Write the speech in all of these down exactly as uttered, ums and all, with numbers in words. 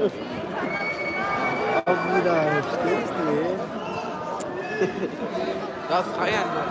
Auf Wiedersehen. Das feiern wir.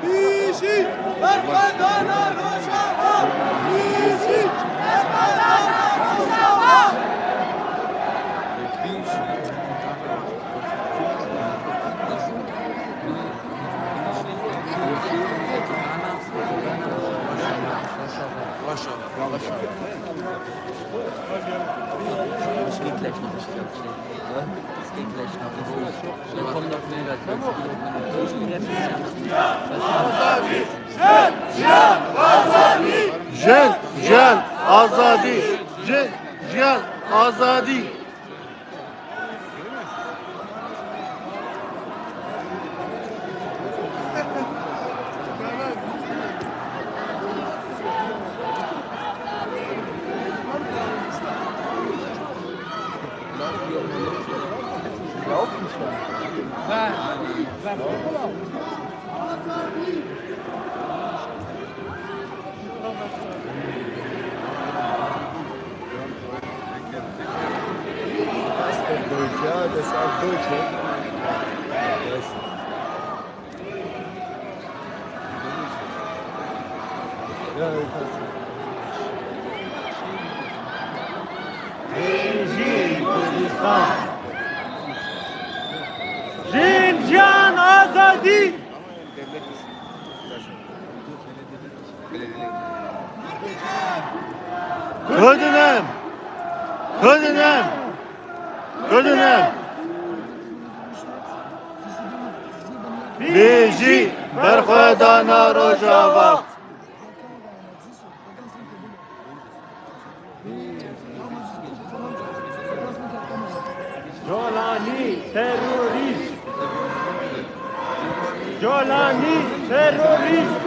Bijî berxwedana Rojava! Bijî berxwedana Rojava! Jin, jiyan, azadî! Jin, jiyan, azadî! Deutsch, ja, das ist auch Deutsch, ne? Das, ja, ich weiß nicht. Jin, jiyan, azadî! Kudinem! Kudinem! Kudinem! Bijî berxwedana Rojava! Colanî terorîst! Colanî terorîst!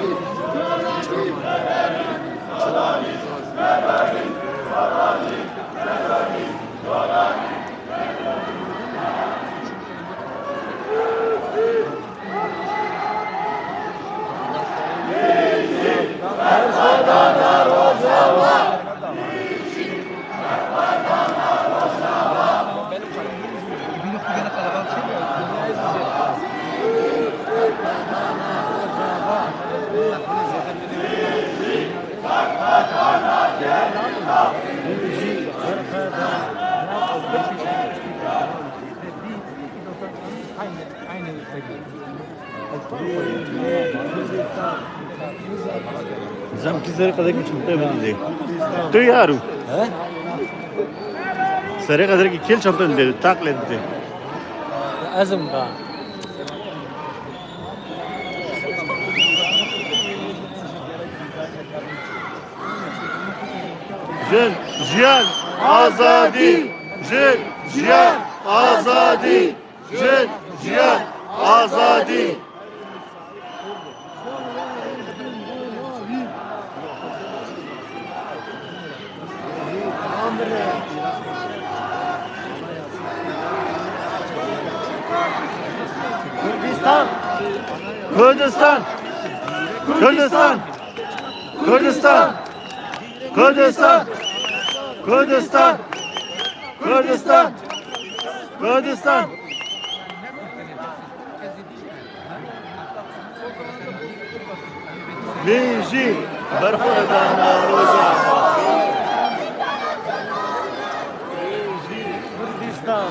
Zem ki zerê qedekî çantayê min didê. Tu yaru. He? Serê qederekî kêl çantayê min didê. Taqlê didê. Ez im da. Jin, jiyan, azadî! Jin, jiyan, azadî! Jin, jiyan, azadî! Kurdistan! Kurdistan! Kurdistan! Kurdistan! Kurdistan! Kurdistan! Kurdistan! Bijî berxwedana Rojava! Bijî Kurdistan!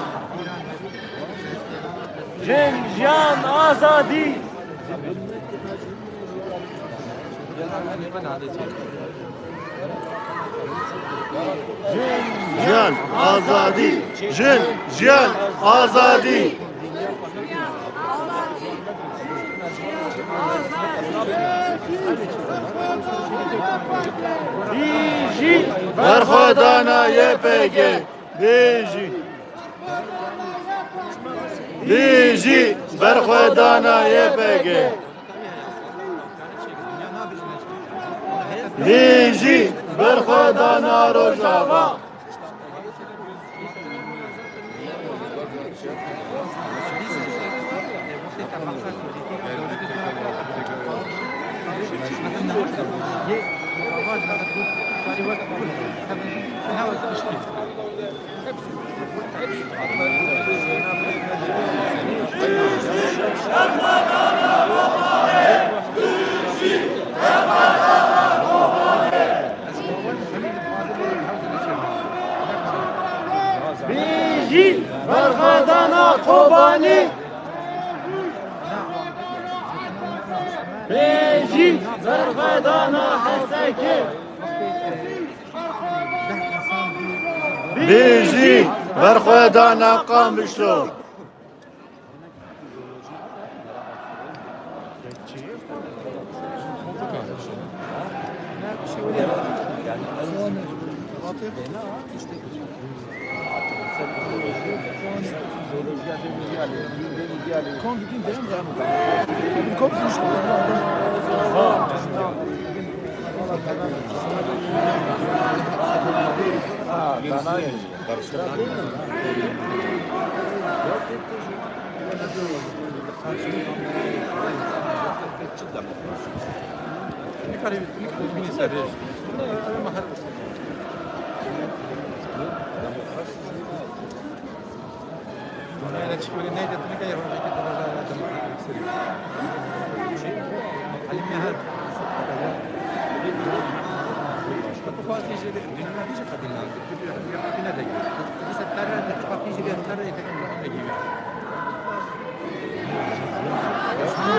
Jin, jiyan, azadî! Jiyan, azadî! Jin, jiyan, azadî! Bijî berxwedana Y P G. Bijî. Bijî berxwedana Y P G. Bijî berxwedana Rojava. Bijî berxwedana Kobanî. Bijî berxwedana Hesekê. Bijî berxwedana Qamişlo.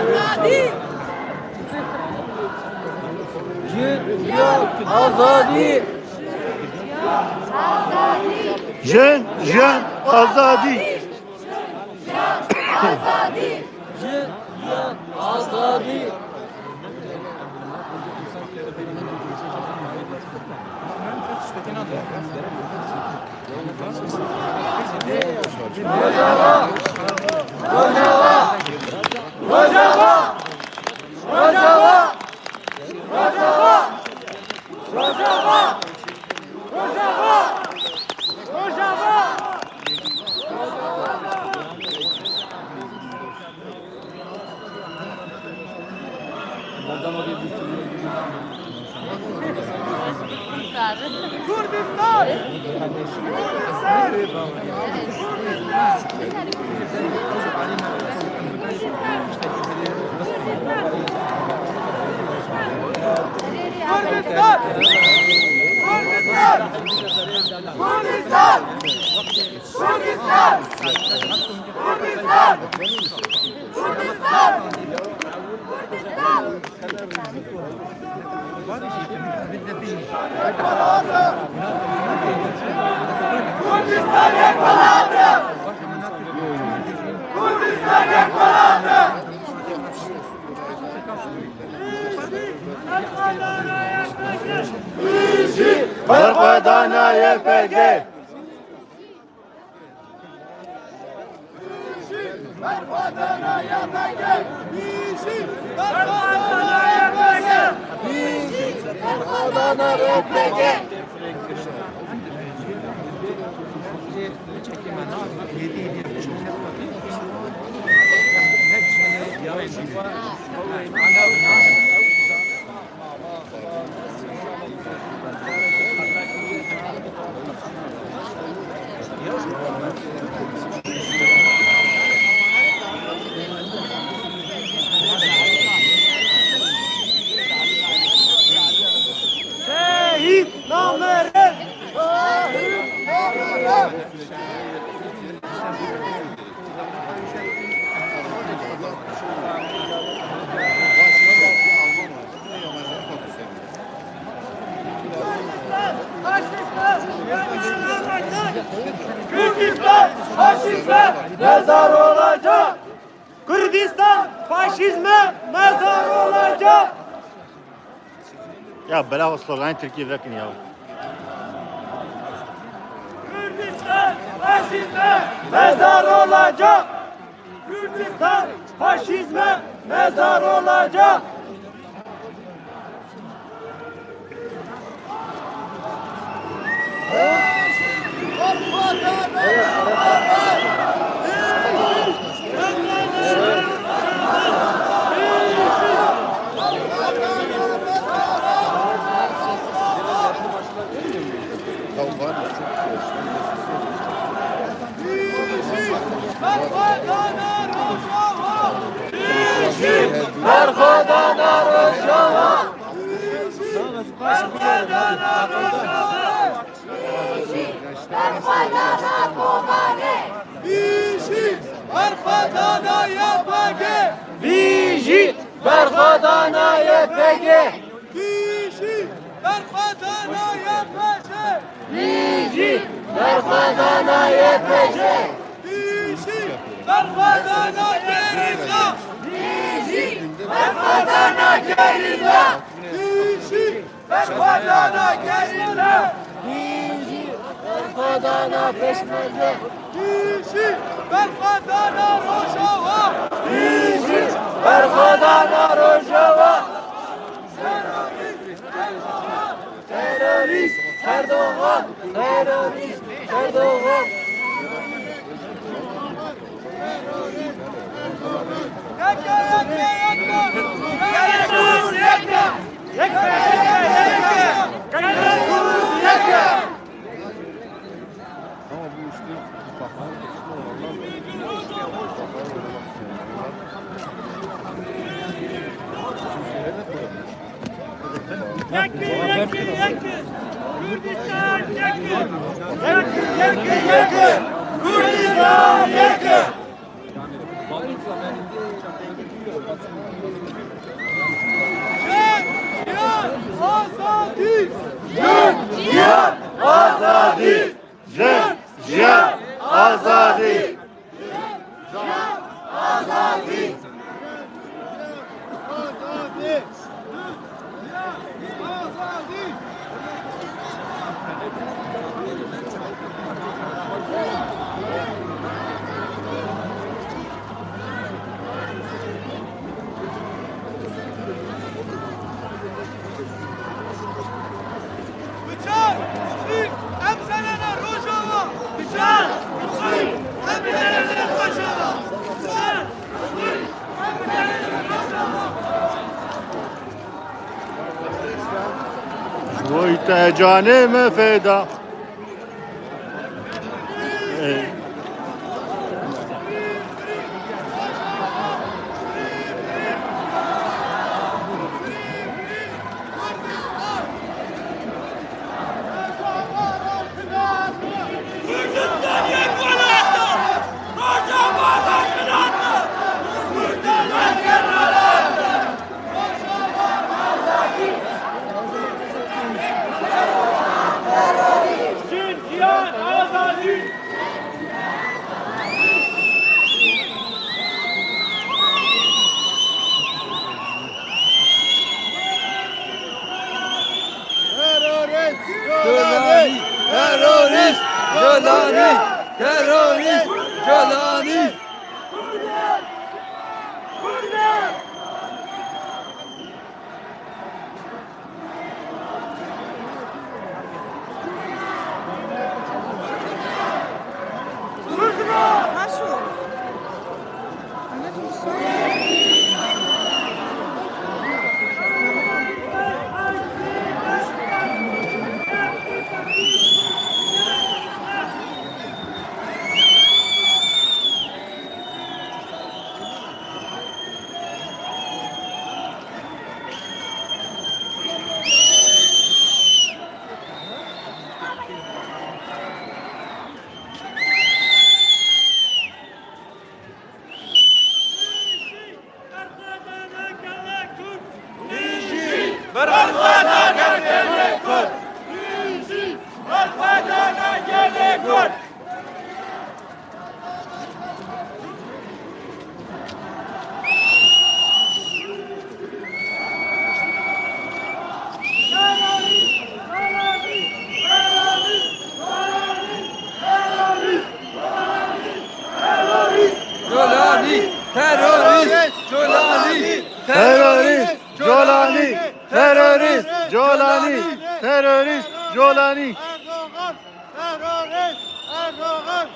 Azadî! Jin, jiyan, azadî! Jin, jiyan, azadî! Jin, jiyan, azadî! Kurdistan! Kurdistan! Kurdistan! Kurdistan! Kurdistan! Kurdistan! Kurdistan! Kurdistan! Berxwedana Y P G. Şehîd namere! Şehîd namere! Kürdistan faşizme mezar olacak. Kürdistan Faşizme mezar olacak. Ya bela o sloganê Tirkî vekin ya. Kürdistan faşizme mezar olacak. Kürdistan faşizme mezar olacak. Berxwedana Rojava! Berxwedana Rojava! Berxwedana Kobanê! Bijî berxwedana Y P G! Bijî berxwedana Y P G! Bijî berxwedana Y P G! Bijî berxwedana Y P G! Bijî berxwedana gerîla! Bijî berxwedana gerîla! Bijî berxwedana gerîla! Bijî berxwedana pêşmerge! Bijî berxwedana Rojava! Bijî berxwedana Rojava! Terorîst Erdogan! Terorîst Erdogan! Ama bu işte ufaklar, ufaklar oynamak istiyorlar. Çünkü hedef olarak Yakın, yakın, yakın! Kürdistan yakın! Yakın, yakın, yakın! Kürdistan yakın! Jen, jiyan, azadî! Jen, jiyan, azadî! Jen, jiyan, azadî! Jen, jiyan, azadî! Azadî! Azadî! Biçar! Em zelena Rojava! Biçar! Em zelena Rojava! Biçar! Ji bo te canê me feda. Jin, jiyan, azadî! Terorist Gölani! Terorist Gölani! Terorist Gölani! Terörist Jolanî. Erdoğan! Terörist Erdoğan!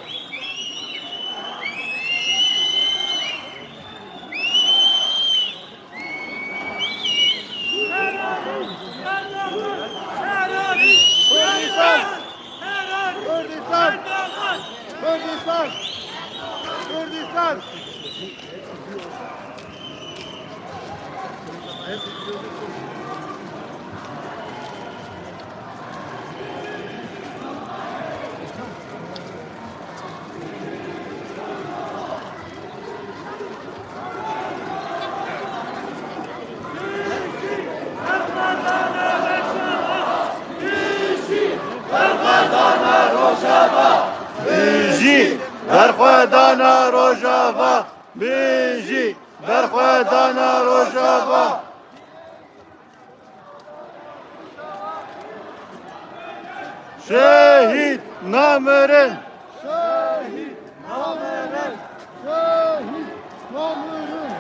Kurdistan! Kurdistan! Kurdistan! Kurdistan! Bijî berxwedana Rojava! Bijî berxwedana Rojava! Şehîd namirin! Şehîd namirin! Şehîd namirin!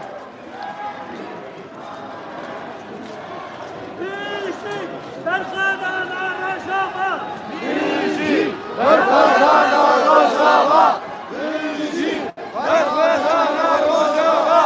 Bijî berxwedana Rojava! Bijî berxwedana Rojava! Bijî berxwedana Rojava!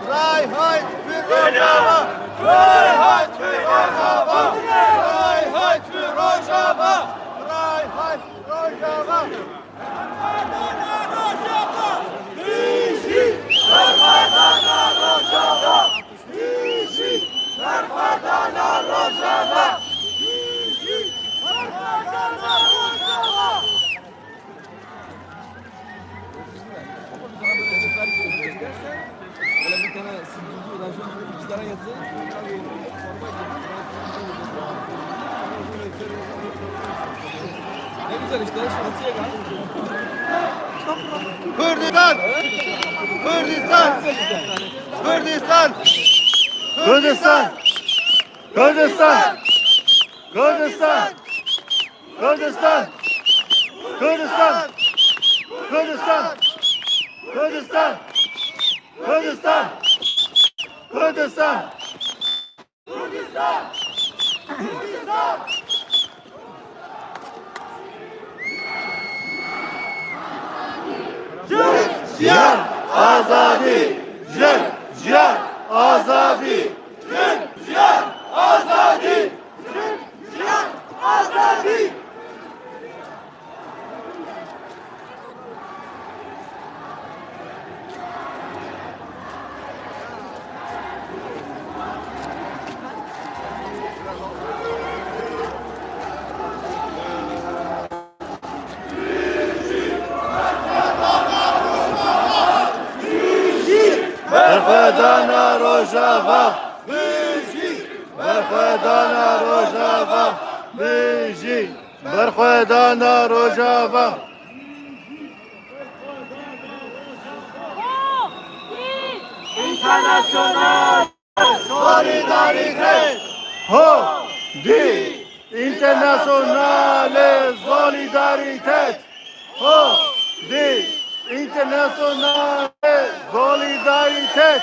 Freiheit für Rojava! Freiheit für Rojava! Freiheit für Rojava! Freiheit für Rojava! Kurdistan! Kurdistan! Kurdistan! Kurdistan! Kurdistan! Jin, jiyan, azadî! Jin, jiyan, azadî! Jin, jiyan, azadî! Jin, jiyan, azadî! Berxwedana Rojava! Bijî! Berxwedana Rojava! Bijî! Berxwedana Rojava! International solidarite! Hodî! International solidarite! Hodî! International solidarite!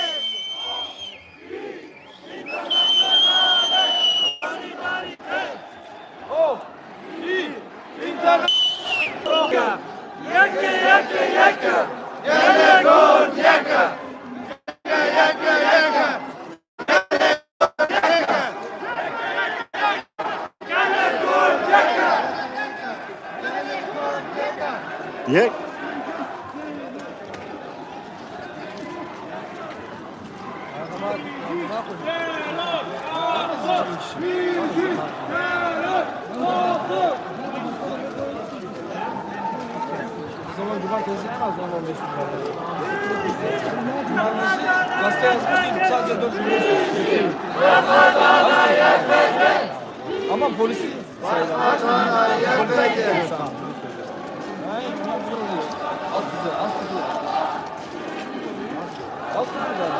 Yek. O zaman cumartesi en az on on beş bin lira. Cumartesi gazete yazmıştım, sadece dört bin beş yüz. Ama polisi sayılan. Polisi sayılan. Hayır, bunlar vuruluyor. Alt tutuyor, alt tutuyor. Alt tutuyor.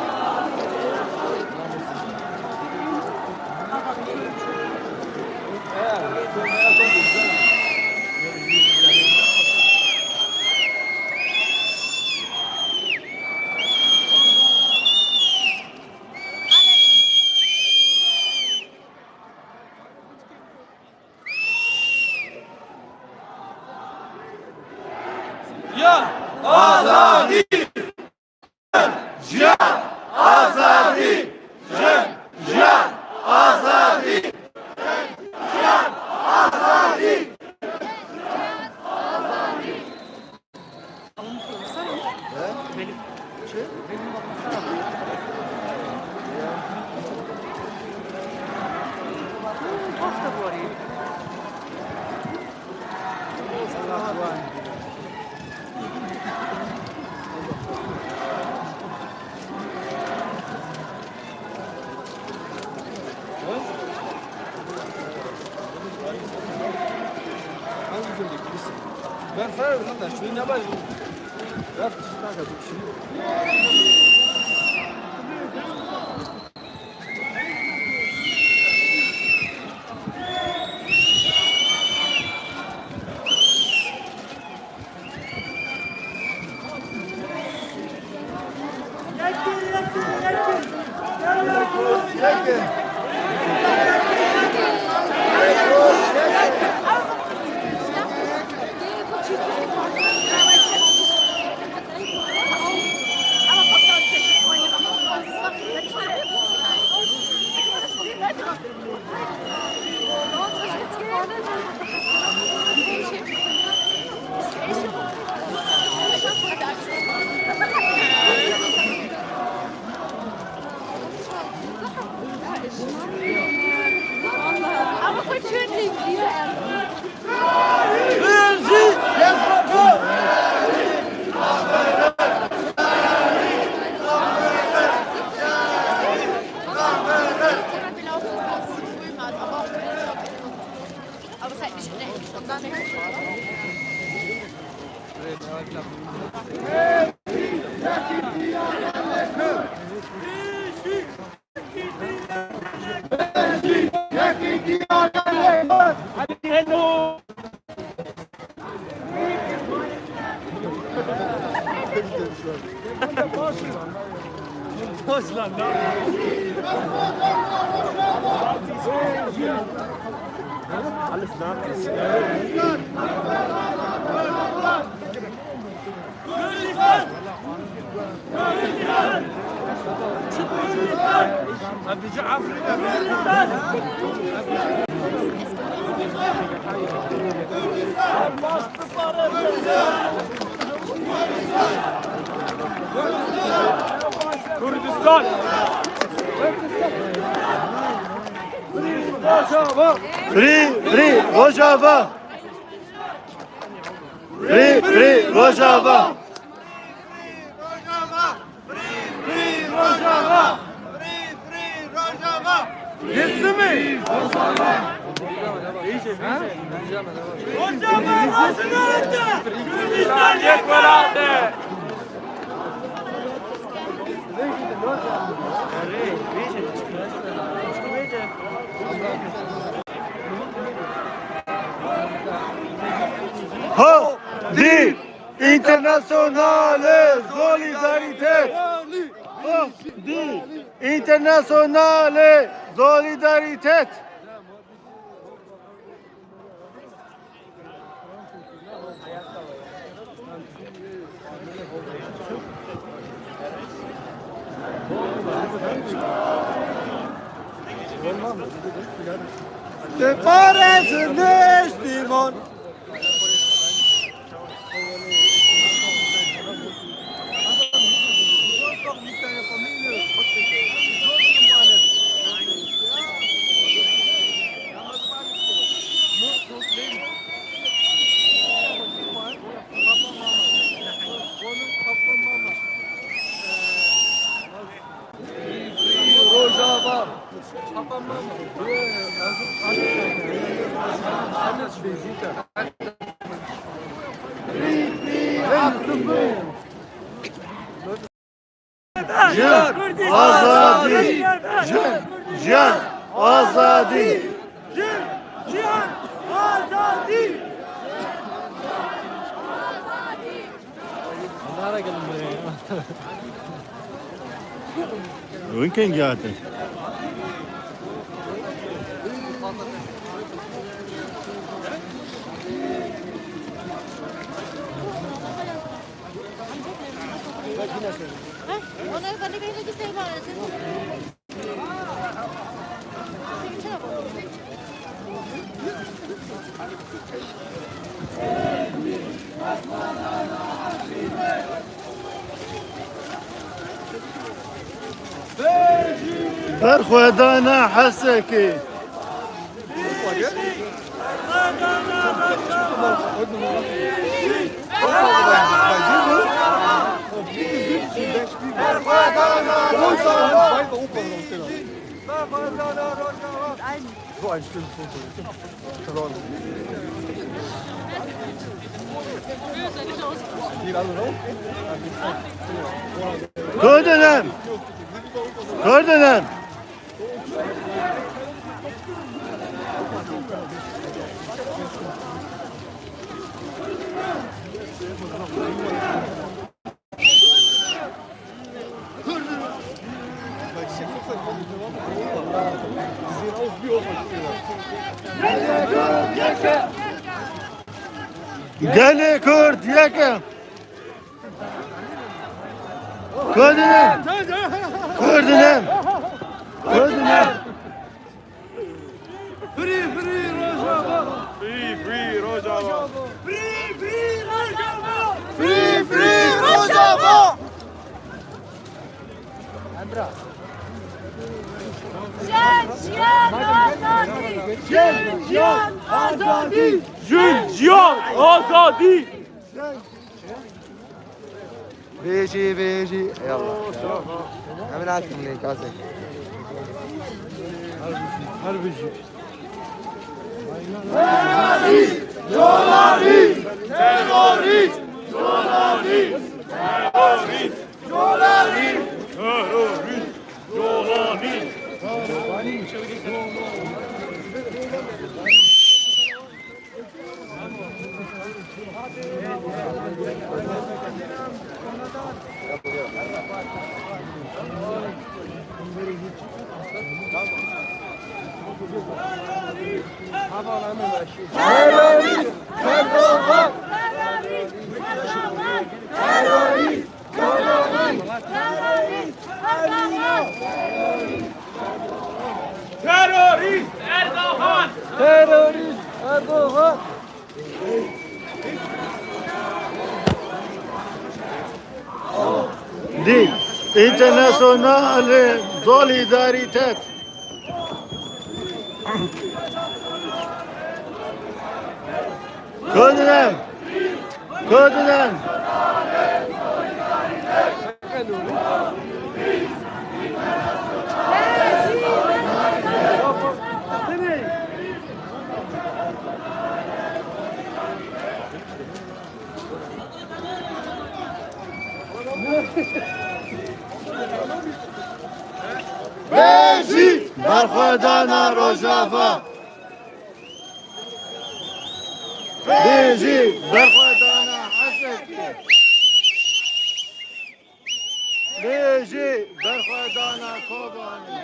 Jiyan, azadî! Jiyan, azadî! Jin, jiyan, azadî! Jiyan, azadî! Benim. Şey? Benim babam sana. Çok da bu arayı. Ben sana dedim lan, şunu ne var? Ver, şunu ne kadar şimdi? Alles nachziehen. Kurdistan! Free, free, Rojava! Free, free, Rojava! Free, free, Rojava! Free, free, Rojava! Dêsimê! Rojava, Rojava! Kurdistan yek welat e! Hodî! Internasyonale solidarîtet! Hodî! Internasyonale solidarîtet! Te parêzin nêştîmon. Rojava. Jin, azadî! Jin, jiyan, azadî! Jin, jiyan, azadî! Hûn kengî hatin? Berxwedana Hesekê. Gördünüm. Gördünüm. Gelê Kurd yek e. Kurdinê! Kurdinê! Kurdinê! Free, free Rojava! Free, free Rojava! Free, free Rojava! Free, free Rojava! Jin, jiyan, azadî! Jin, jiyan, azadî! Jin, jiyan, azadî! Vêjî, vêjî. Eyvallah. Hemen hakim ne kase. Her bijî. Terorîst! Terorîst! Terorîst! Terorîst! Terorîst! Terorîst! Terorîst! Erdoğan! Terorîst! Erdoğan! Terorîst Erdoğan! Terorîst Erdoğan! Dî, International Solidarîtet. Kurdinem! Kurdinem! Bêjî berxwedana Rojava! Bêjî berxwedana Hesekê! Bêjî berxwedana Kobanê!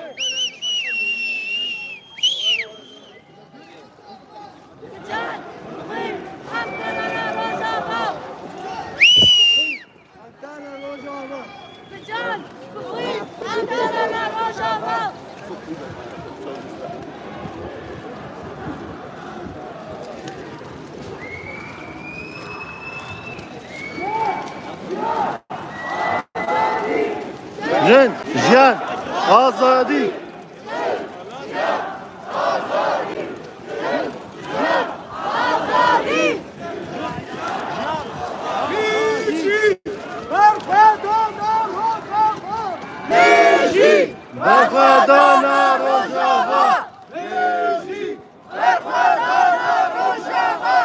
Can, xwîn, hevdana Rojava! Hevdana Rojava! Bi can, bi xwîn, hevdana Rojava! Jin, jiyan, azadî. Berxwedana Rojava! Berxwedana Rojava! Berxwedana Rojava!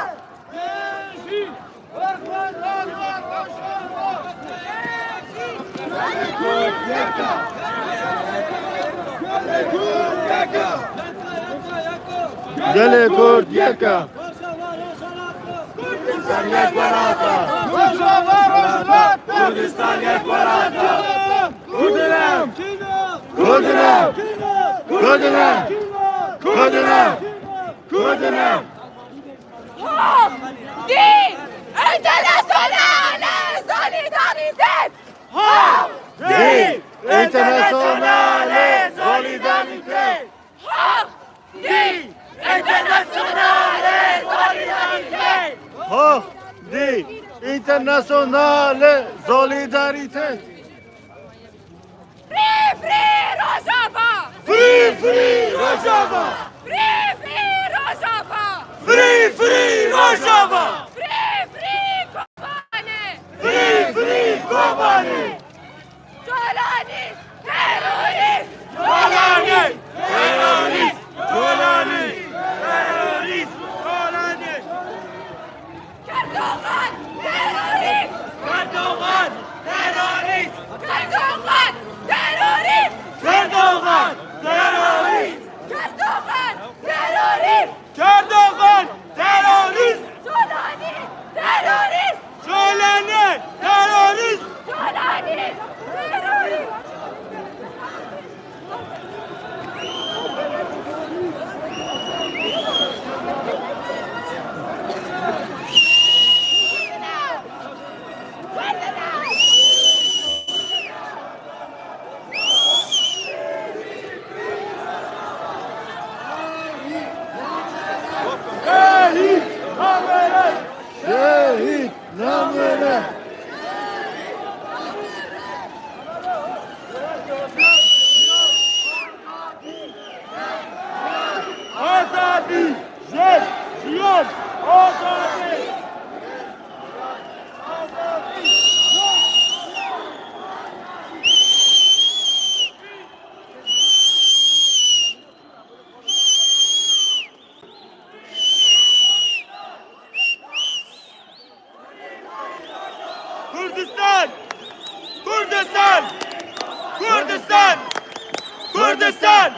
Berxwedana Rojava! Gelê Kurd yek e. Kurdistan yek welat e. Rojava rojhilat e. Kurdistan yek welat e. Kurd in! Kurd in! Kurd in! Kurd in! Kurd in! Haqdî Înternasyonalê Solîdarîtet! Haqdî Înternasyonalê Solîdarîtet! Haqdî Înternasyonalê Solîdarîtet! Haqdî Înternasyonalê Solîdarîtet! Free, free Rojava! Free, free Rojava! Free, free Rojava! Free, free Rojava! Free, free Kobanê! Free, free Kobanê! Colanî terorîst! Colanî terorîst! Colanî terorîst! Colanî terorîst! Colanî! Erdogan terorîst! Erdogan terorîst! Erdogan terorîst! Erdogan terorîst! Erdogan terorîst! Erdogan terorîst! Colanî terorîst! Colanî terorîst! Colanî terorîst! Şehîd namere! Şehîd namere! Azadî, jin, jiyan, azadî! Kurdistan!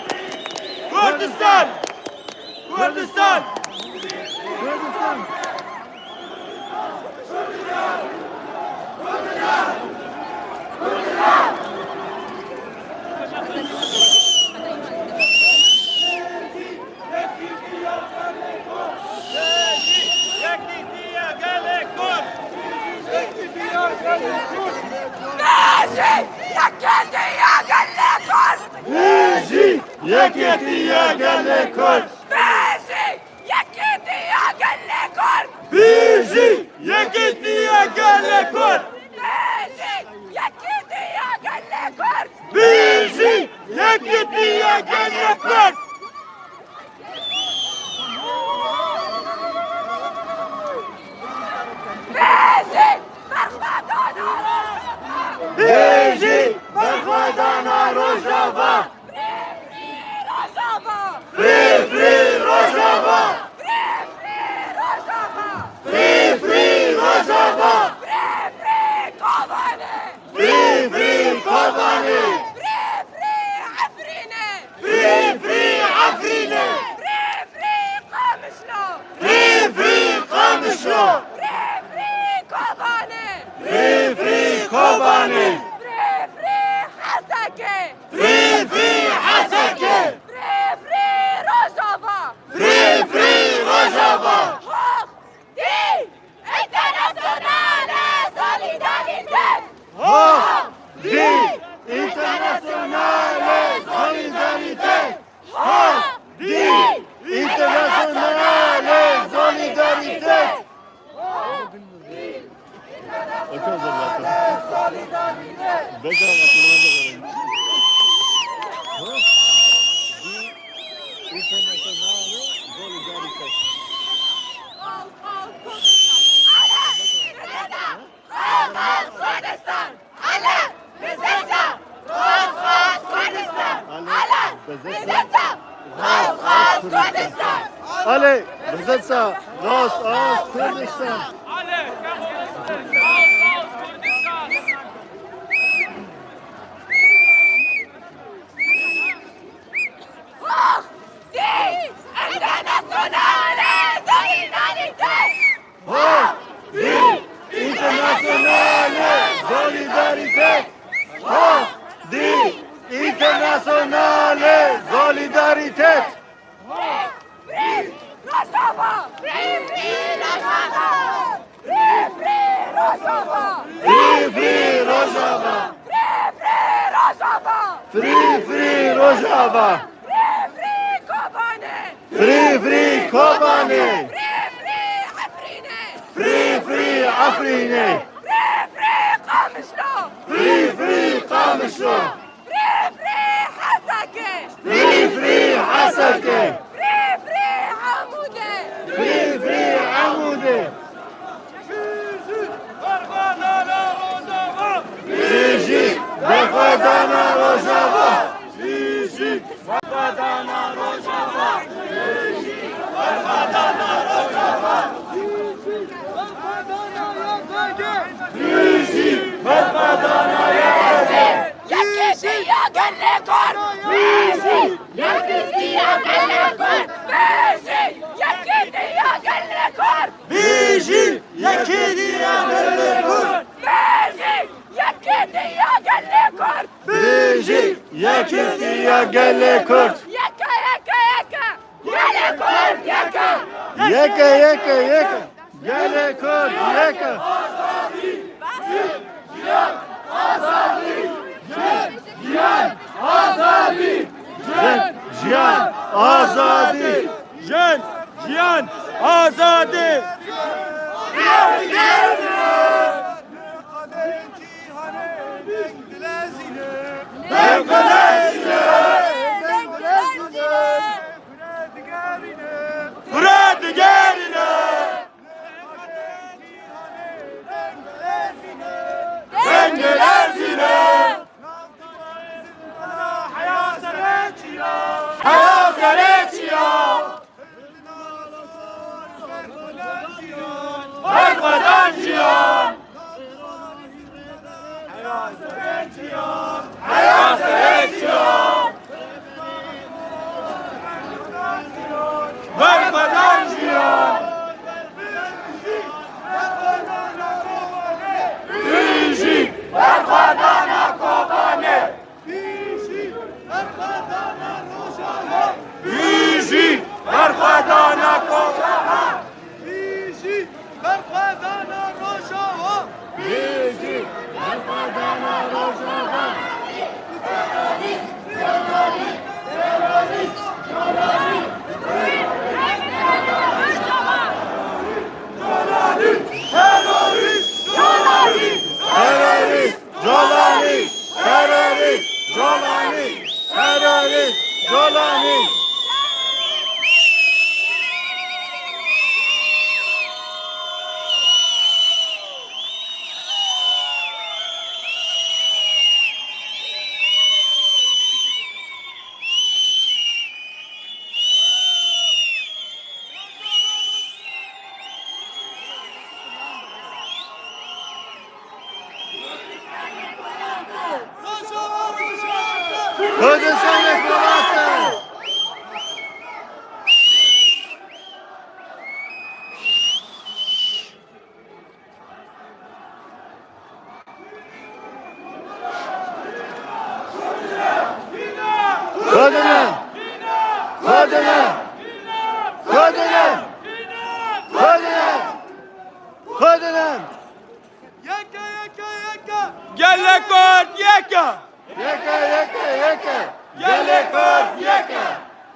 Kurdistan! Kurdistan! Bijî yekîtiya gelê Kurd! Bijî yekîtiya gelê Kurd! Bijî yekîtiya gelê Kurd! Bijî yekîtiya gelê Kurd! Bijî yekîtiya gelê Kurd! Bijî yekîtiya gelê Kurd! Bijî berxwedana Rojava! Bijî berxwedana Rojava! Free, free Rojava! Free, free Rojava! Free, free Rojava! Free, free Kobanê! Free, free Kobanê! Free, free Efrînê! Free, free Efrînê! Free, free Qamişlo! Free, free Qamişlo! Free, free Kobanê! Free, free Kobanê! Free, free Hesekê! Free, free Allez, vous êtes ça, Rast, Rast, Kurdistan. Force internationale solidarité. Force internationale solidarité. Force internationale solidarité. Free, free Rojava! Free, free Rojava! Free, free Rojava! Free, free Rojava! Free, free Rojava! Free, free Kobanê! Free, free Kobanê! Free, free Efrînê! Free, free Efrînê! Free, free Qamişlo! Free, free Qamişlo! Free, free Heseke! Free, free Heseke! Free, free Amûde! Free, free Amûde! Bijî berxwedana Rojava! Bijî berxwedana Rojava! Bijî berxwedana Rojava! Bijî berxwedana Y P G! Yekîtiya gelê Kurd! Bijî! Yekîtiya gelê Kurd! Bijî! Yekîtiya gelê Kurd! Bijî! Yekîtiya gelê Kurd! Bijî! Yekîtiya gelê Kurd! Bijî! Yekîtiya gelê Kurd! Yeke, yeke, yeke! Gelê Kurd yeke! Yeke, yeke, yeke! Gelê Kurd yeke! Jin, jiyan, azadî! Jin, jiyan, azadî! Jin, jiyan, azadî! Dengilezîne! Dengilezîne! Firê digerîne! Dengilezîne! Heya serê çiya! Heya serê çiya! Berxwedan jiyan! Heya serê çiyan! Heya serê çiyan! Berxwedan jiyan! Bijî berxwedana Kobanê! Bijî berxwedana Rojava! Bijî berxwedana Rojava! Bijî berxwedana Rojava! Bijî berxwedana Rojava! Terorîst! Terorîst! Terorîst! Terorîst! Colanî! Terorîst! Colanî! Terorîst! Colanî! Kurdistanê welat e! Kurdistanê! Kurdistanê! Kurdistanê! Kurdistanê! Kurdistanê! Yeke, yeke, yeke! Gelê Kurd yeke! Yeke, yeke, yeke! Gelê Kurd yeke!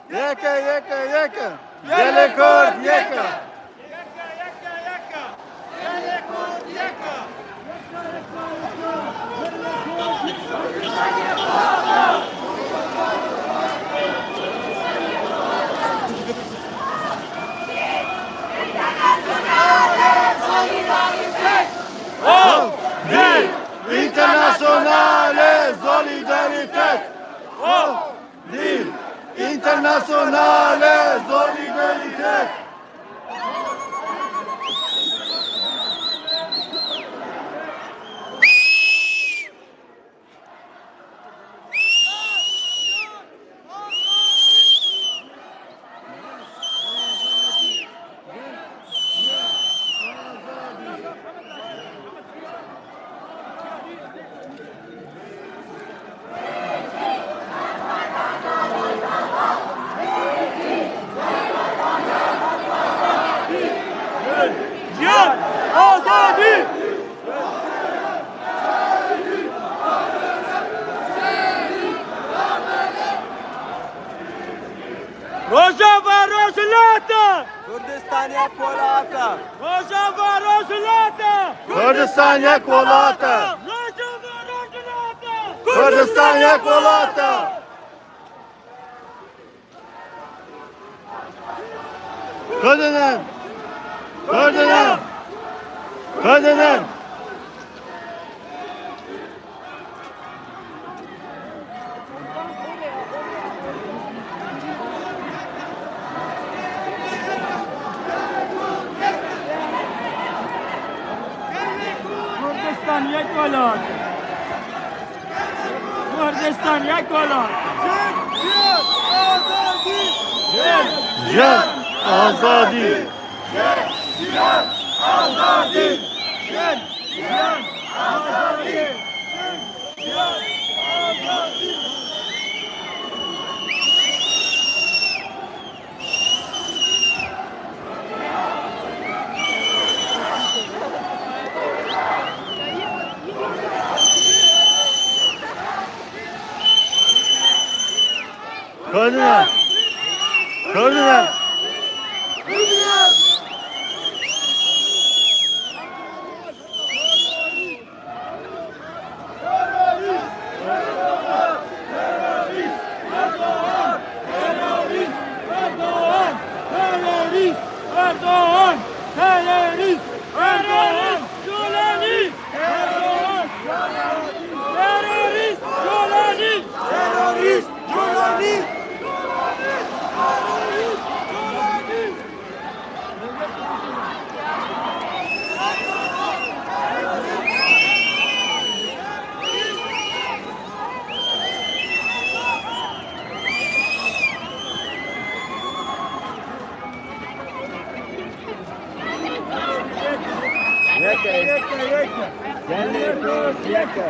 Yeke, yeke, yeke! Gelê Kurd yeke! Internationale solidarité! Internationale solidarité! Jiyan! Azadî! Rojava Rojhilata! Kurdistan yek welat e! Rojava Rojhilata! Kurdistan yek welat e! Rojava Rojhilata! Kurdistan yek welat e! Kurdinim! Kurdinim! Kurdinim! Kurdistan yek welat. Kurdistan yek welat. Jiyan, azadî! Kurdinim! Kurdinim! Terörist! Terörist! Terörist! Terörist! Terörist! Terörist! Terörist! Terörist! Terörist! Terörist! Terörist! Yeke, yeke, yeke. Gelê Kurd yeke.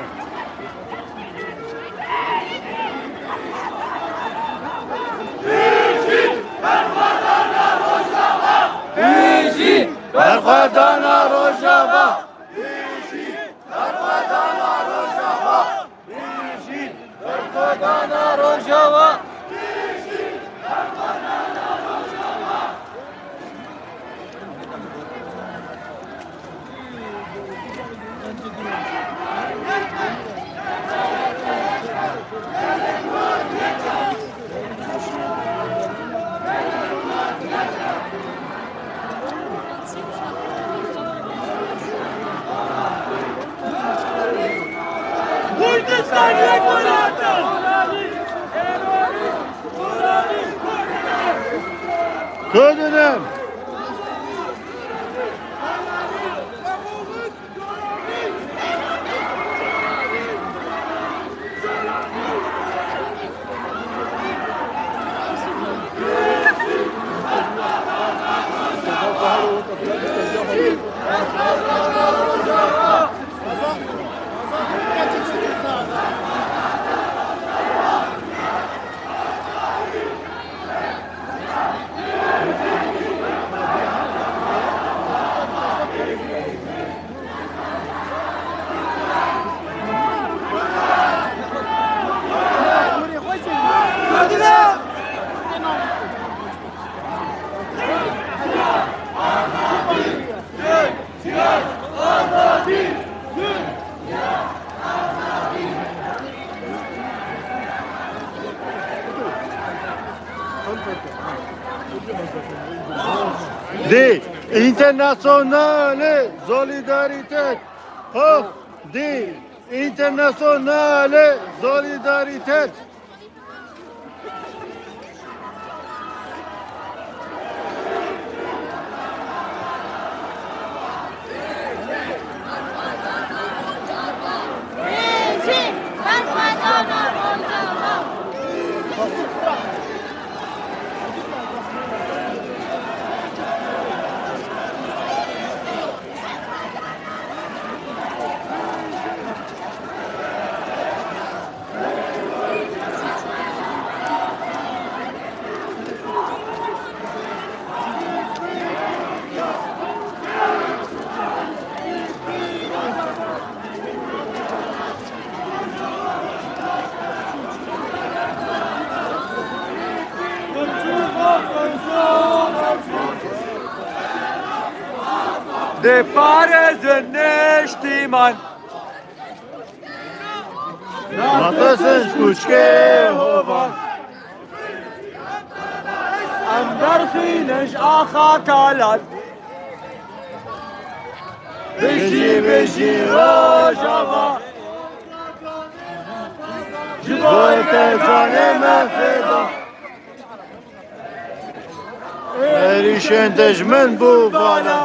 Bijî berxwedana Rojava! Bijî berxwedana Rojava! Bijî berxwedana Rojava! Kurdistan yek welat e! Kurdinim! Di internasyonalê solidarîtet. Hof di internasyonalê solidarîtet. Diparêzin niştîman. Natesin kûçkê hovan. Em derxînin ji axa talan. Bijî, bijî Rojava. Ji bo te canê me fêda. Êrîşên dijmin bû bala.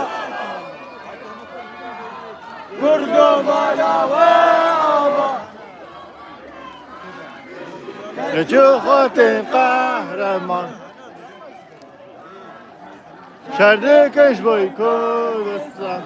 Kurdo mala we ava. Keçû xwe tên qehreman. Şer dikin ji bo Kurdistan.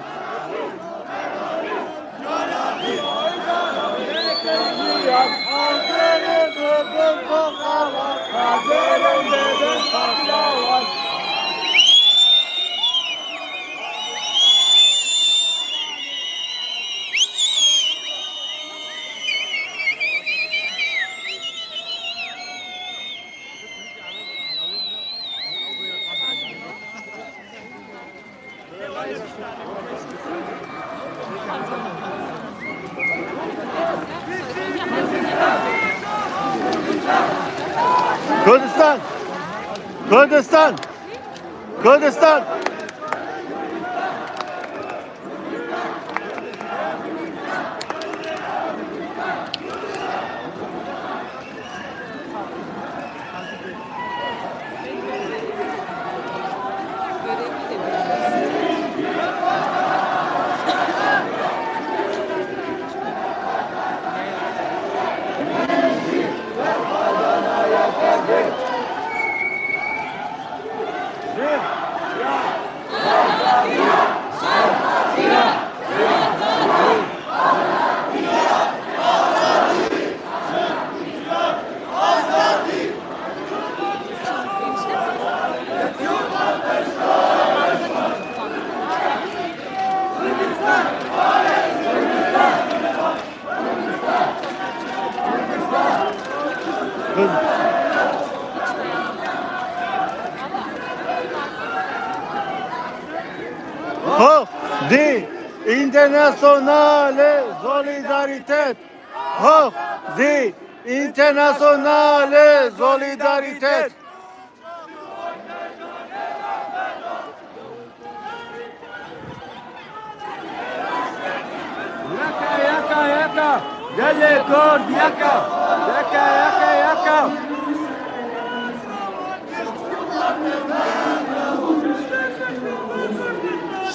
Kurdistan! Kurdistan! Kurdistan! Hoch die internationale Solidarität! Hoch die internationale Solidarität! Yeka, yeka, yeka. Gelê Kurd yeka. Yeka, yeka, yeka.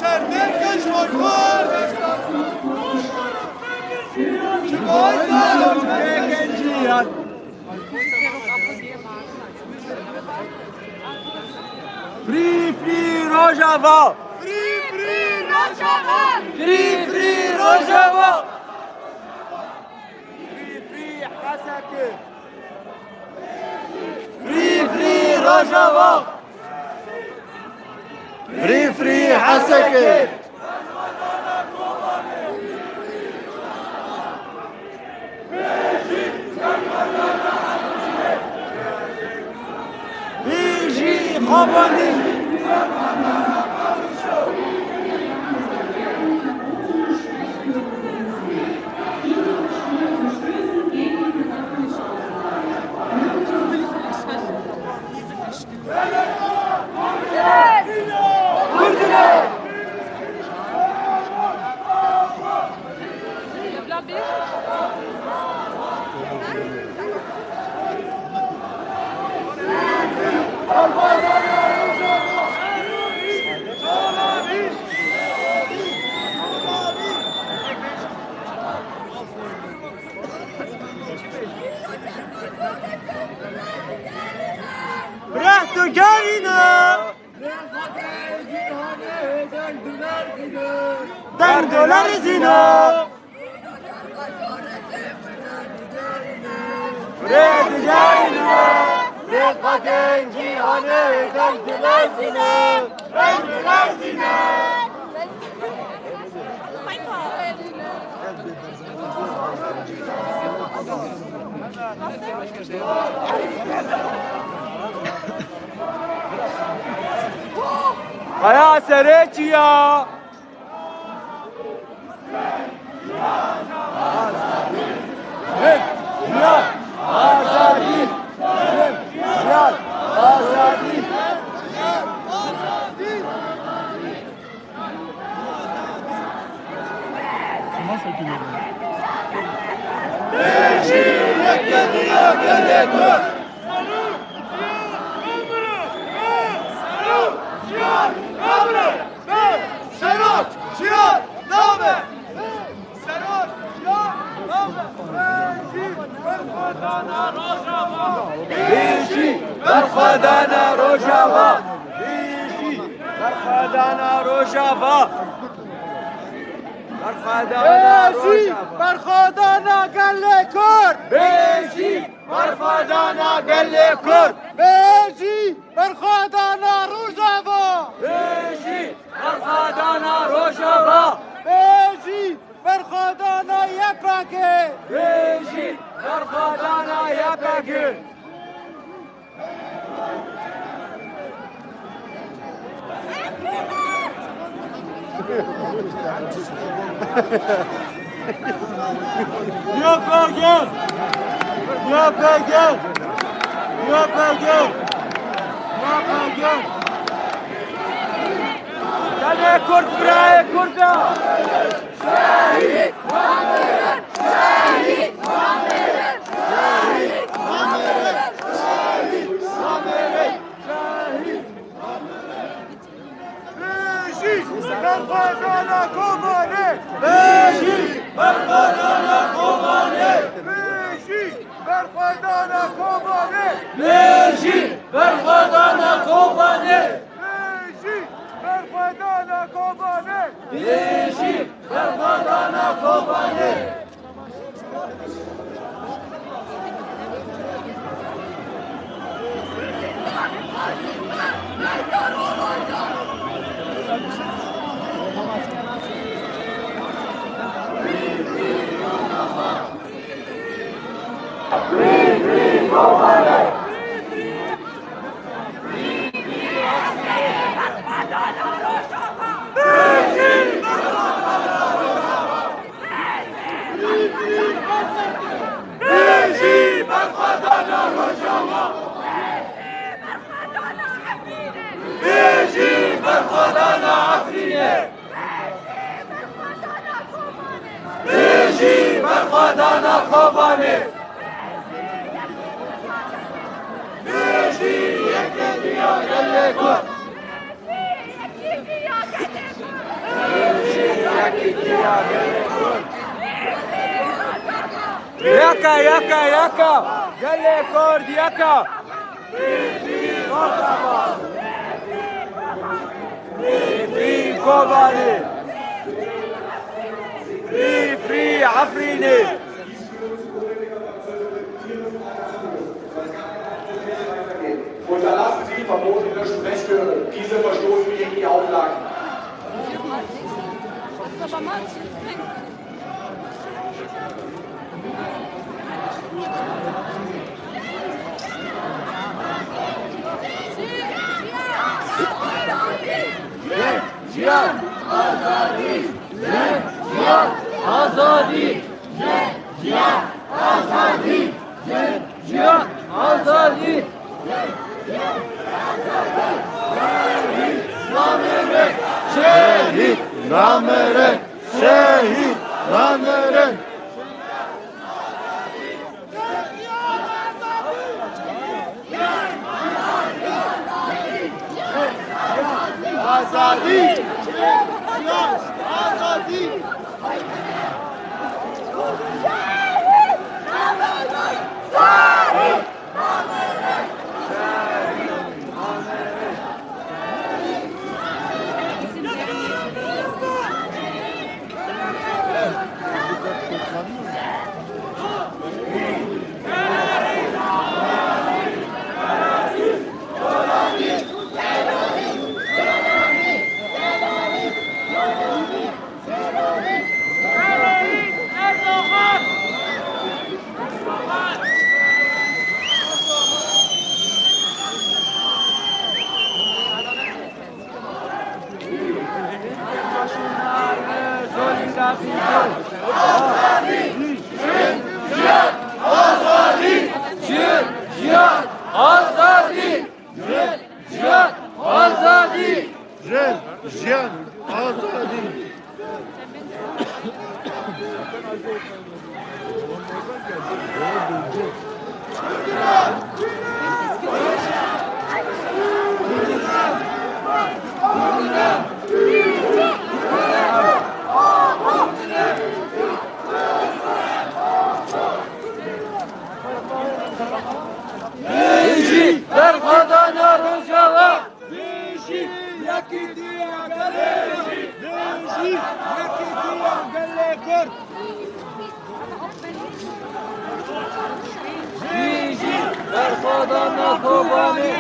Şerdêrkej Rojava. Ji bo zarokên ciyan. Free, free Rojava! Free, free Rojava! Free, free Rojava! Free, free Heseke! Free, free Rojava! Free, free Heseke! Bijî Kobanî! Breh tu gerîne! Deng dolar zîne! Rê digerîne! Rêxetên cîhanê deng dilerzîne! Deng dilerzîne! Aya serê çiya! Jin, jiyan, azadî! Jin, jiyan, azadî! Şima sekiniyorum. Bêjî yekîtiya gelê Kurd! Serok, jiyan, navê! Be! Serok, jiyan, navê! Serok, jiyan, navê! Bêjî, berxwedana Rojava! Bêjî, berxwedana Rojava! Bêjî, berxwedana Rojava! Berxwedana Rojava! Bêjî, berxwedana gelê Kurd! Bêjî, berxwedana gelê Kurd! Bêjî, berxwedana Rojava! Bêjî, berxwedana Rojava! Bêjî, berxwedana Y P G! Bêjî, berxwedana Y P G! Y P G! Y P G! Y P G! Y P G! Gelê Kurd, birayê Kurd e! Bêjî, berxwedana Kobanê! Bêjî, berxwedana Kobanê! Bêjî, berxwedana Kobanê! Bêjî, berxwedana Kobanê! Bêjî, berxwedana Kobanê! Bêjî, berxwedana Kobanê! Bêjî, berxwedana Rojava! Bêjî, berxwedana Efrînê! Bêjî, berxwedana Kobanê! Bêjî, yekîtiya gelê Kurd! Yeka, yeka, yeka! Gelê Kurd yeka! Free, free Kobanê! Free, free Efrînê! Unterlassen Sie verbotenes Sprechen, diese verstoßen gegen die Auflagen. Jiyan, azadî! Jiyan, azadî! Jiyan, azadî! Jiyan, azadî! Şehîd namire! Şehîd namire! Şehîd namire! Azadî! Azadî! Jin, jiyan, azadî! Jin, jiyan, azadî! Jin, jiyan, azadî! Jin, jiyan, azadî! Bijî berxwedana Rojava! Bijî yekîtiya gelê Kurd! Bijî yekîtiya gelê Kurd! Bijî berxwedana Kobanê!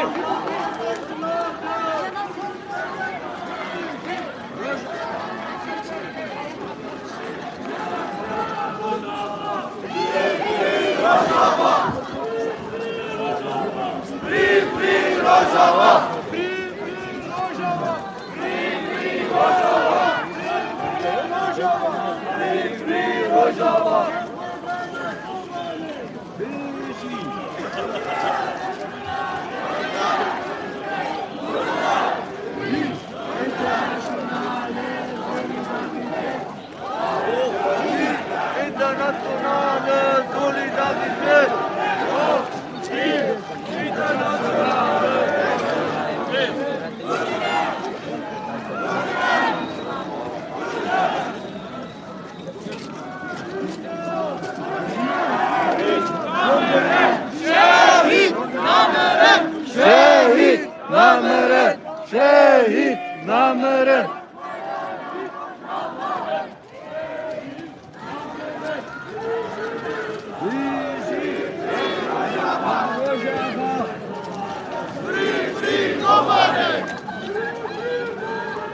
Internazionale solidarität! Internazionale! Şehîd namirin! Şehîd namirin! Şehîd namirin!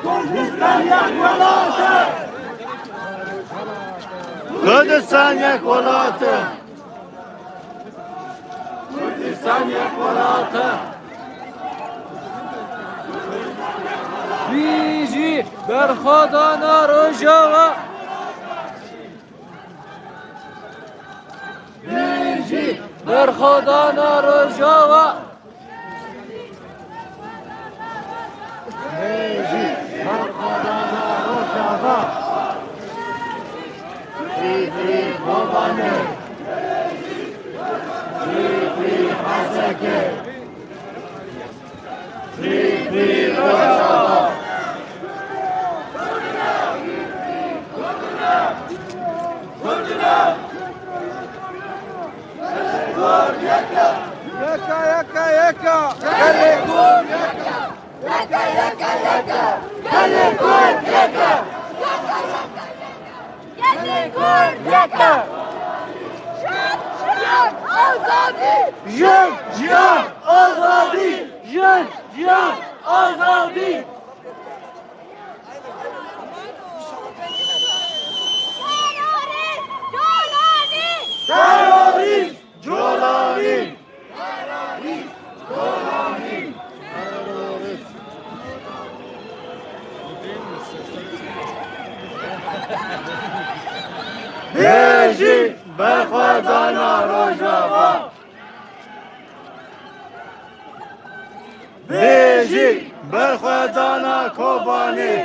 Kurdistan yek welat e! Kurdistan yek welat e! Kurdistan yek welat e! Bijî berxwedana Rojava! Bijî berxwedana Rojava! Bijî berxwedana Rojava! Free, free, Kobanê! Free, free, Heseke! Free, free, Rojava! Yeka, yeka, yeka! Gelê Kurd yeka! Yeka, yeka, yeka! Gelê Kurd yeka! Gelê Kurd yek e! Jin, jiyan, azadî! Jin, jiyan, azadî! Jin, jiyan, azadî! Terorîst, Colanî! Terorîst, Colanî! Bijî berxwedana Rojava! Bijî berxwedana Kobanê!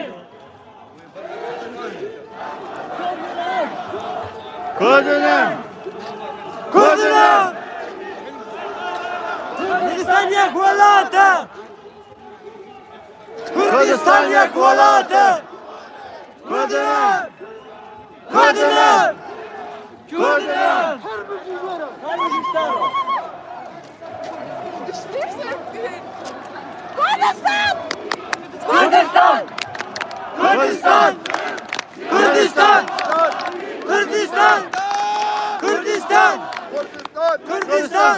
Kurdine! Kurdine! Kurdistan yek welat e! Kurdistan yek welat e! Kurdine! Kurdine! Kurdine! Kurdistan! Kurdistan! Kurdistan! Kurdistan! Kurdistan! Kurdistan!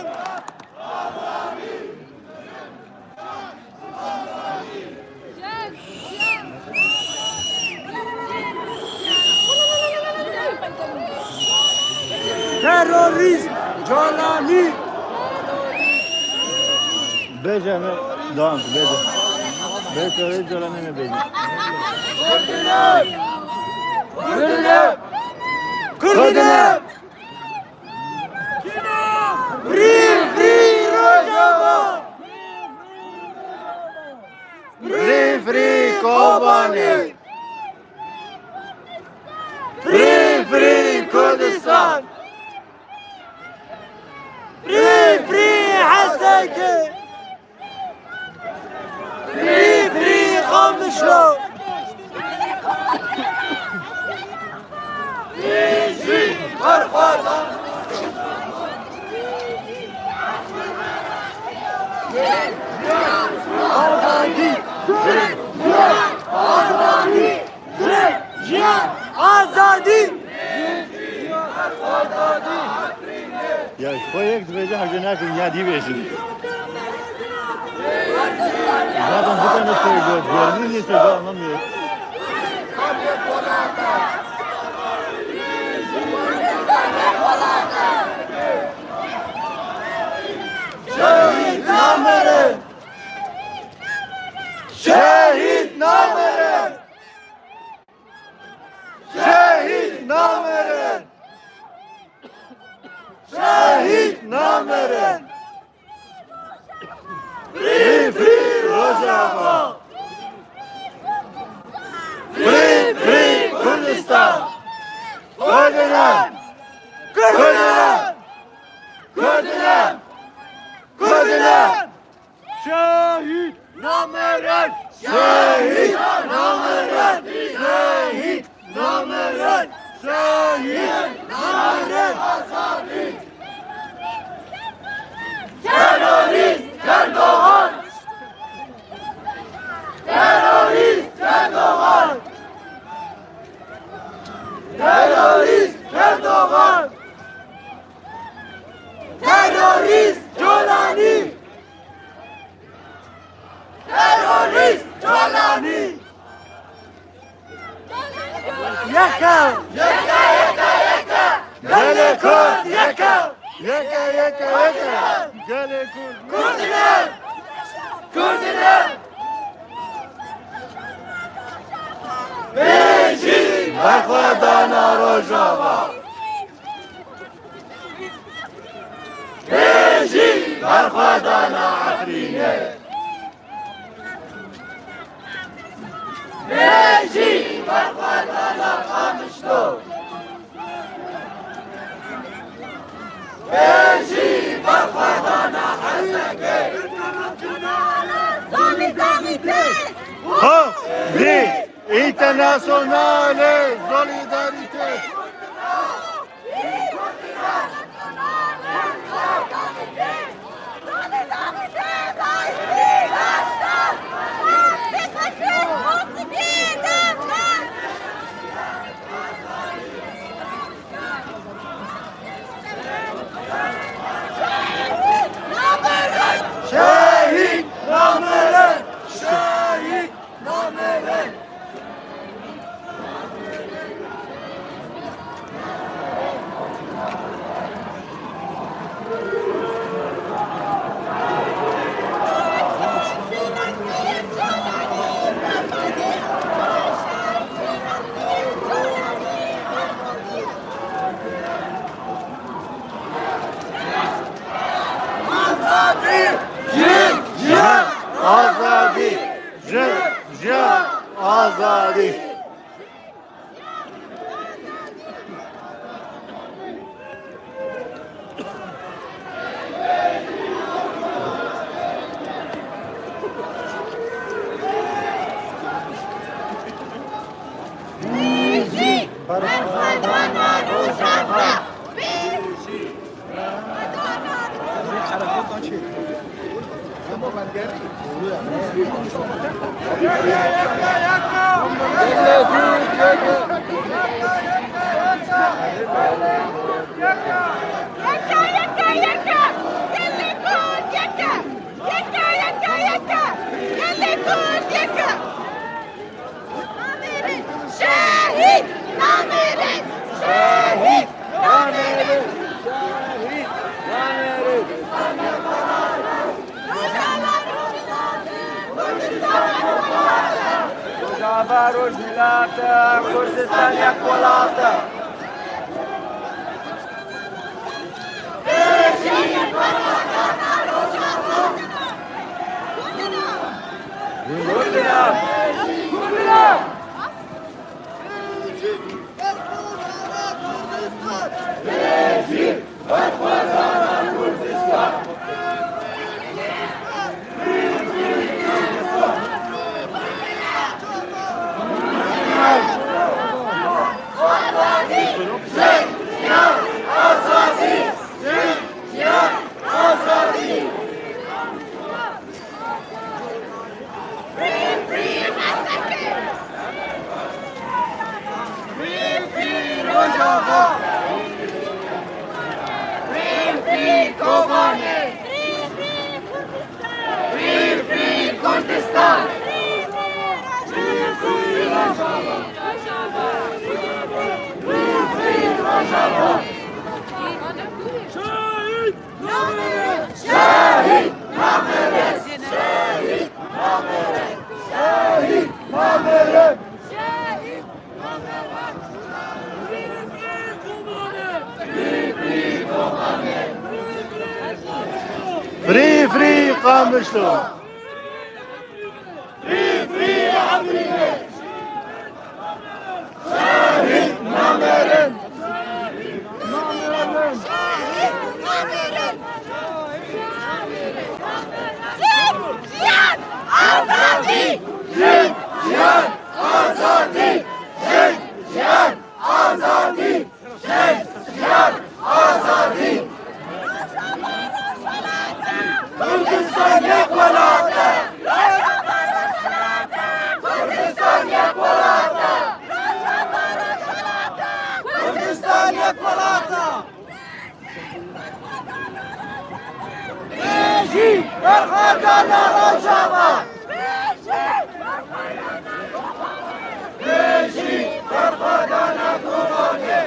Terorîst Colanî! Bêje me, devam, bêje. Bê terorîst Colanî me bêje. Kurd in em! Kurd in em! Free, free Rojava! Free, free Kobanê! Free, free Kurdistan! Free, free H S K! Free, free Qamişlo! Free, free Berxwedan! Azadî! Azadî! Jiyan! Azadî! Ya ji xwe yek dibêje, hewce nakin ya dî bêjin. Zaten bu tane şey gör, görünür diye şey anlamıyor. Şehîd namirin! Şehîd namirin! Şehîd namirin! Şehîd namirin! Free, free Rojava! Free, free Kurdistan! Kurd in em! Kurd in em! Kurd in em! Kurd in em! Şehîd namirin! Şehîd namirin! Şehîd namirin! Şehîd namirin! Terorîst Erdogan! Terorîst Erdogan! Terorîst Erdogan! Terorîst Colanî! Terorîst Colanî! Yeke! Yeke, yeke, yeke! Gelê Kurd yeke! Yeke, yeke, yeke! Gelê Kurd! Kurd in em! Kurd in em! Bêjî berxwedana Rojava! Bêjî berxwedana Efrînê! Bêjî berxwedana Qamişlo! Bêjî berxwedana H S K! Solidarité! Ho! Vî! Internationale Solidarité! Şehîd namirin! Şehîd namirin! Azadî! Jin, jiyan, azadî! Jin, jiyan, azadî! Bijî! Berxwedana Rojava! Bijî! Şehîd! Namêrê! Şehîd! Namêrê! Şehîd! Namêrê! Rojava rûniştîne! Kurdistan! Rojhilata Kurdistan yek welat e. Free, free Rojava! Free, free Kobanê! Free, free Kurdistan! Free, free Rojava! Free, free Rojava! Şehîd! Şehîd namere! Şehîd namere! Şehîd namere! Free, free Qamişlo! Free, free Afrîne! Şehîd namerin! Şehîd namerin! Jin, jiyan, azadî! Jin, jiyan, azadî! Jin, jiyan, azadî! Jin, jiyan, azadî! Kurdistan yek welat e! Kurdistan yek welat e! Kurdistan yek welat e! Bijî berxwedana Rojava! Bijî berxwedana Kobanê!